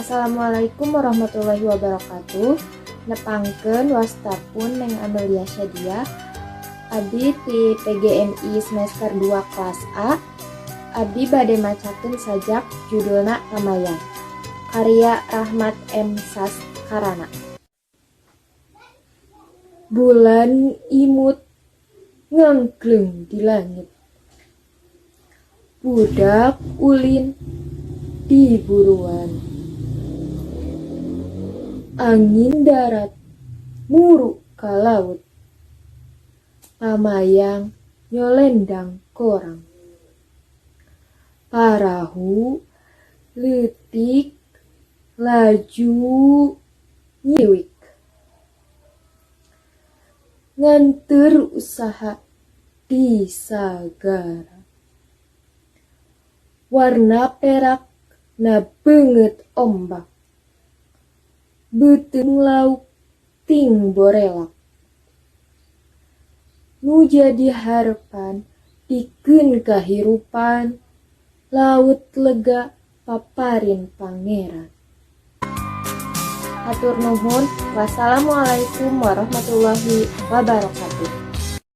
Assalamualaikum warahmatullahi wabarakatuh. Nepangkeun, wasta pun Neng Amelia Syadia. Abdi ti PGMI semester 2 kelas A. Abdi bade macakeun sajak, judulna Pamayang. Karya Rahmat M. Saskarana. Bulan imut ngangkleng di langit. Budak ulin di buruan. Angin darat muru ka laut. Pamayang nyolendang korang. Parahu leutik laju nyiwik. Nganteur usaha di sagara. Warna perak na beungeut ombak. Beuteung lauk ting borelak. Nu jadi harepan pikeun kahirupan laut lega paparin Pangeran. Hatur nuhun. Wassalamualaikum warahmatullahi wabarakatuh.